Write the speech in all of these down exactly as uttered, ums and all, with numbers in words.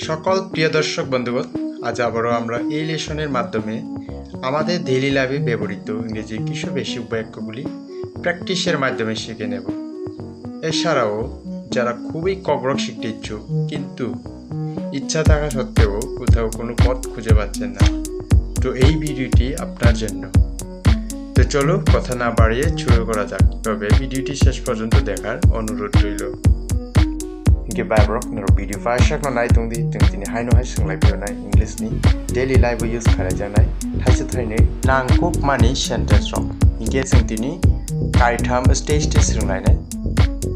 সকল প্রিয় দর্শক বন্ধুগণ, আজ আবারও আমরা এই লেসনের মাধ্যমে আমাদের ডেইলি লাইফে ব্যবহৃত ইংরেজি কিছু বেসিক বাক্যগুলি প্র্যাকটিসের মাধ্যমে শিখে নেব। এছাড়াও যারা খুবই ককবরক শিখতে ইচ্ছুক কিন্তু ইচ্ছা থাকা সত্ত্বেও কোথাও কোনো পথ খুঁজে পাচ্ছেন না, তো এই ভিডিওটি আপনার জন্য। তো চলো কথা না বাড়িয়ে শুরু করা যাক, তবে ভিডিওটি শেষ পর্যন্ত দেখার অনুরোধ রইল। Hingke bai borok norok video paisakno nai tongdi, chwng tini haino hai swnglaiphainai English ni daily life o use khlaijaknai thaisa thainwi nangkukmani sentence rok. Hingke chwng tini kaitham stage tei swrwnglainai.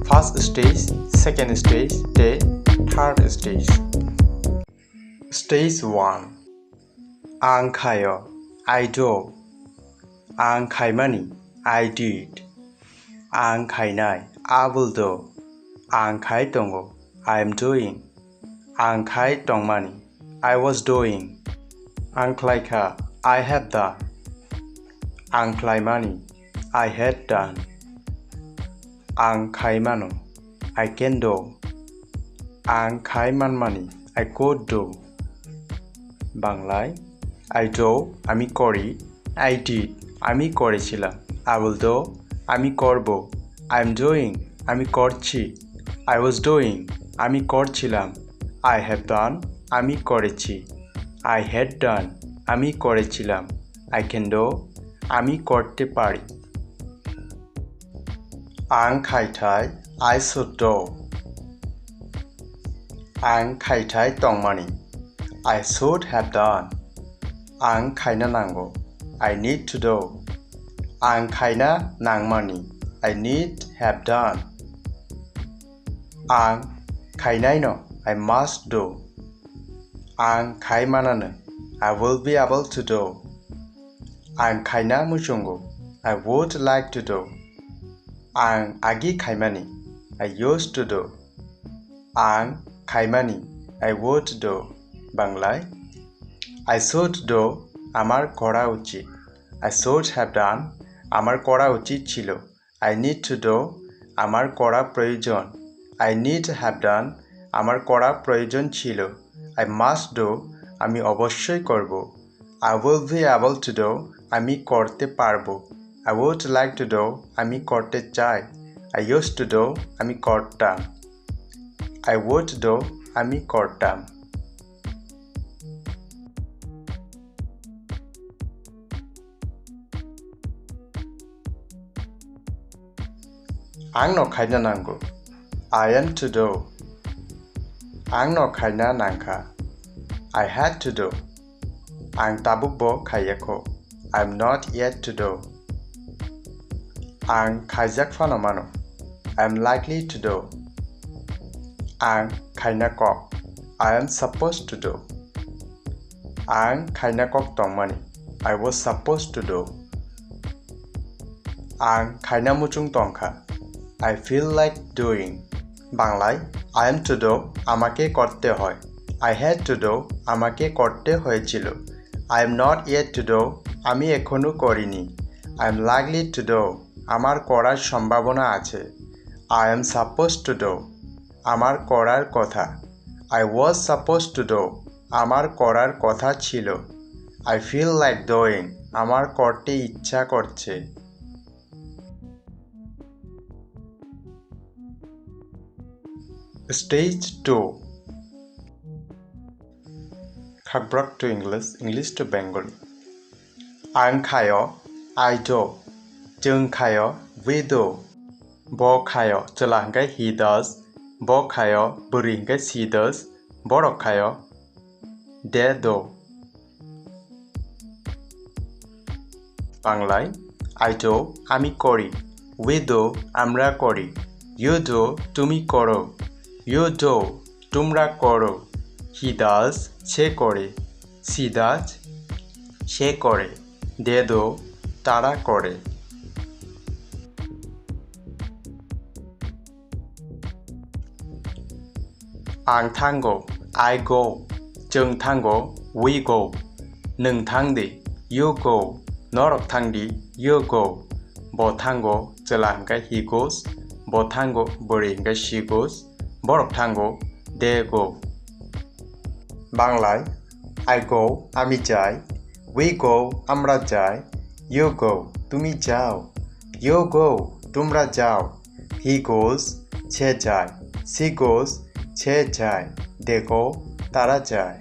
First stage, second stage tei third stage. Stage one. Ang khaio, I do. Ang khaimani, I did. Ang khainai, I will do. Ang khai tongo, I am doing. Ang khai tongmani, I was doing. Ang khlaikha, I have done. Ang khlaimani, I had done. Ang khaimano, I can do. Ang khai manmani, I could do. Banglai, I do, ami kori. I did, ami korechilam. I will do, ami korbo. I am doing, ami korchi. I was doing, ami korchilam. I have done, ami korechi. I had done, ami korechilam. I can do, ami korte pari. Ang khaithai, I should do. Ang khaithai tongmani, I should have done. Ang khaina nango, I need to do. Ang khaina nangmani, I need have done. Ang khainaino, I must do. Ang khai manano, I will be able to do. Ang khaina muchungo, I would like to do. Ang agi khaimani, I used to do. Ang khaimani, I would do. Banglai, I should do, amar kora uchit. I should have done, amar kora uchit chilo. I need to do, amar kora proyojon. I need have done, amar kora proyojon chilo. I must do, ami oboshoi korbo. I will be able to do, ami korte parbo. I would like to do, ami korte chai. I used to do, ami kortam. I would do, ami kortam. Ang no khaina nango. I am to do. Ang no khaina nangkha. I had to do. Ang tabuk bo khaiyakho. I am not yet to do. Ang khaijak phano mano. I am likely to do. Ang khaina kok. I am supposed to do. Ang khaina kok tongmani. I was supposed to do. Ang khaina muchung tongkha. I feel like doing. Banglai, I am to do, আমাকে করতে হয়। I had to do, আমাকে করতে হয়েছিল। I am not yet to do, আমি এখনো করিনি। I am likely to do, আমার করার সম্ভাবনা আছে। I am supposed to do, আমার করার কথা। I was supposed to do, আমার করার কথা ছিল। I feel like doing, আমার করতে ইচ্ছা করছে। Stage two. Khakbrak to English, English to Bengali. Ang khaio, I do. Chwng khaio, we do. Bo khaio, chwla hwnkhe he does. Bo khaio, bwrwi hwnkhe she does. Borok khaio, they do. Banglai, I do, আমি করি। We do, আমরা করি। You do, তুমি করো। You do, তোমরা করো। He does, সে করে। She does, সে করে। They do, তারা করে। Ang thango, I go. Chwng thango, we go. Nwng thangdi, you go. Norok thangdi, you go. Bo thango, chwla hwnkhe he goes. Bo thango, bwrwi hwnkhe she goes. Borok thango, they go. Banglai, I go, আমি যাই। We go, আমরা যাই। You go, তুমি যাও। You go, তোমরা যাও। He goes, সে যায়। She goes, সে যায়। They go, তারা যায়।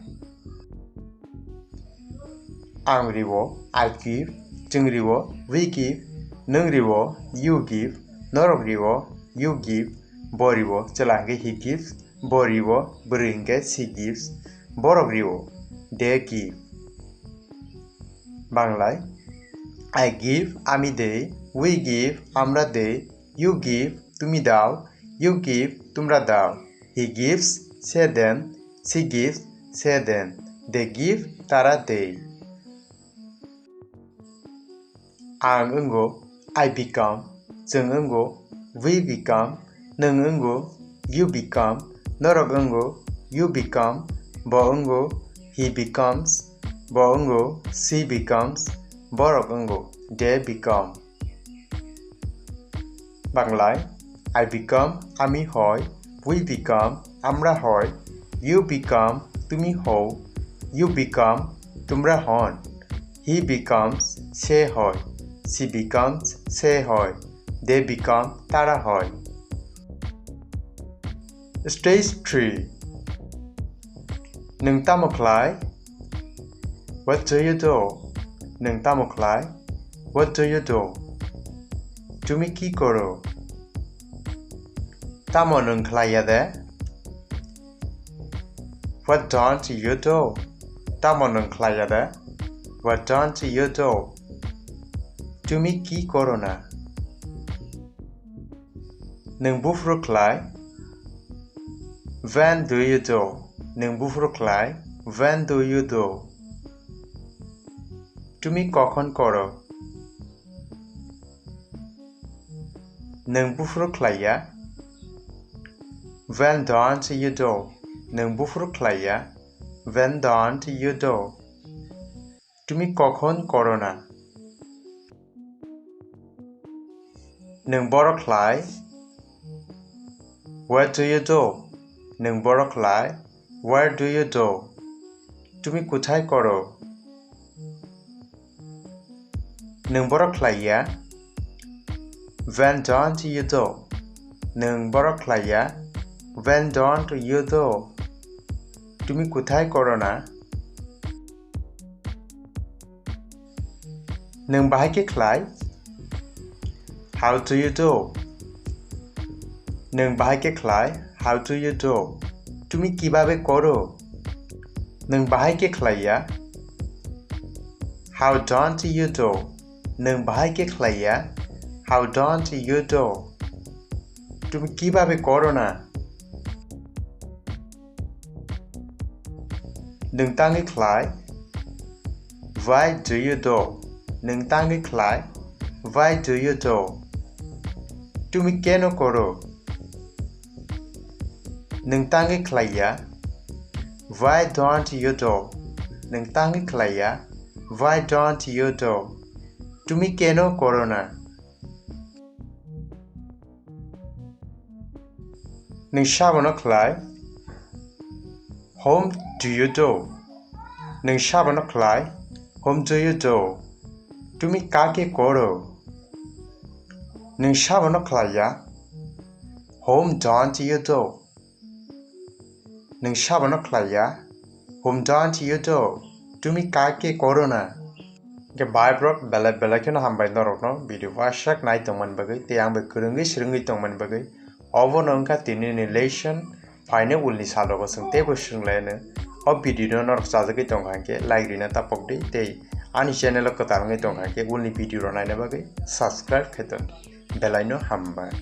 Ang rio, I give, chwng rio, we give, nwng rio, you give, norok rio, you give, bo rio, chwla hwnkhe he gives, bo rio, bwrwi hwnkhe she gives, borok rio, they give. Banglai, I give, আমি দেই, we give, আমরা দেই, you give, তুমি দাও, you give, তোমরা দাও। He gives, say then. She gives, say then. They give, তারা দেয়। Ang wngo, I become, chwng wngo, we become, nwng wngo, you become, norok wngo, you become, bo wngo, he becomes, bo wngo, she becomes, borok wngo, they become. Banglai, I become, আমি হই, we become, আমরা হই, you become, তুমি হও, you become, তোমরা হন, he becomes, সে হয়, she becomes, সে হয়, they become, তারা হয়। Stage three. Nwng tamo khlai? What do you do? Nwng tamo khlai? What do you do? তুমি কি করো? Tamo nwng khlai ya de? What don't you do? Tamo nwng khlai ya de? What don't you do? তুমি কি করো না? Nwng buphuru khlai? When do you do? Nwng buphuru khlai? When do you do? তুমি কখন করো? Nwng buphuru khlai ya? When don't you do? Nwng buphuru khlai ya? When don't you do? তুমি কখন করো না? Nwng boro khlai? What do you do? Nwng boro khlai? What do you do? তুমি কোথায় করো? Nwng boro khlai ya? When don't you do? Nwng boro khlai ya? When don't you do? তুমি কোথায় করো না? Nwng bahai khe khlai? How do you do? Nwng bahai khe khlai? How do you do? তুমি কিভাবে করো? Nwng bahai khe khlai ya? How don't you do? Nwng bahai khe khlai ya? How don't you do? তুমি কিভাবে করো না? Nwng tangwi khlai? Why do you do? Nwng tangwi khlai? Why do you do? তুমি কেন করো? Nwng tangwi khlai ya? Why don't you do? Nwng tangwi khlai ya? Why don't you do? তুমি কেন করো না? Nwng sabono khlai? Whom do you do? Nwng sabono khlai? Whom do you do? তুমি কাকে করো? Nwng sabono khlai ya? Whom don't you do? Nwng sabono khlai ya? Whom don't you do? তুমি কাকে করো না? Hwnkhe bhai bwrok belai belai kheno hambai norokno video wasak nai tongmani bagwi tei ang bai kwrwngwi swrwngwi tongmani bagwi. Obono wngkha tinini lesson, phainai ulni salogo chwng teibo swrwnglaino. O video no norok chajagwi tongkha hwnkhe like rina tapokdi tei ani channel o kwtal wngwi tongkha hwnkhe ulni video rok naina bagwi subscribe khai tondi. Belaino hambai.